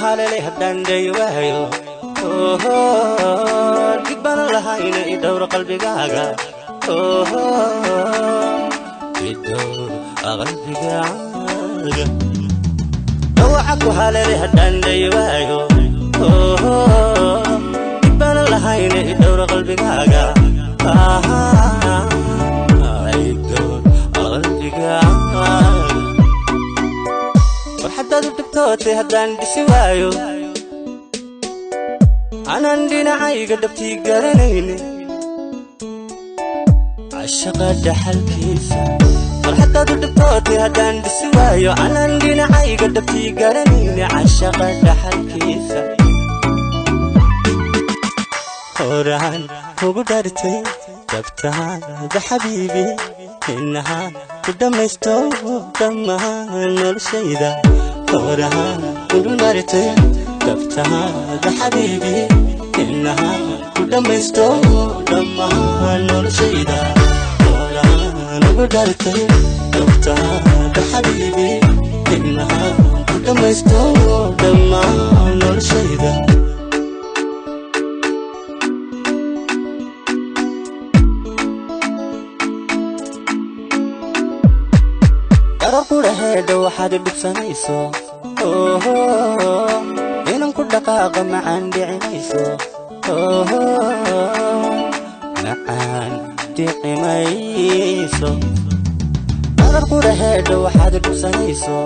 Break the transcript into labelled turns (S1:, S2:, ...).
S1: Haleelay haddaan day waayo, dhib baan lahayna, i dhowr qalbigaaga, i dhowr qalbigaaga. Dhawaca ku haleelay haddaan day waayo, dhib baan lahayna, i dhowr qalbigaaga, i dhowr qalbigaaga. Farxaddaad u dhibtootay haddaan dhisi waayo, anaan dhinacayga dhabtii garanayne cashaqa dhaxalkiisa. Farxaddaad u dhibtootay haddaan dhisi waayo, anaan dhinacayga dhabtii garanayne cashaqa dhaxalkiisa. Horaan ugu dhartay dhabtaada xabiibi, inahaan ku dhammaysto dhammaan noloshayda. Horaan ugu dhartay dhabtaada xabiibi, inahaan ku dhammaysto dhammaan noloshayda. Horaan ugu dhartay dhabtaada xabiibi, inahaan ku dhammaysto dhammaan noloshayda. Darar qudhaheedha waxaad dhibsanayso, inan ku dhaqaaqa macaan dhicinayso, macaan dhicimayso. Darar qudhaheedha waxaad dhibsanayso,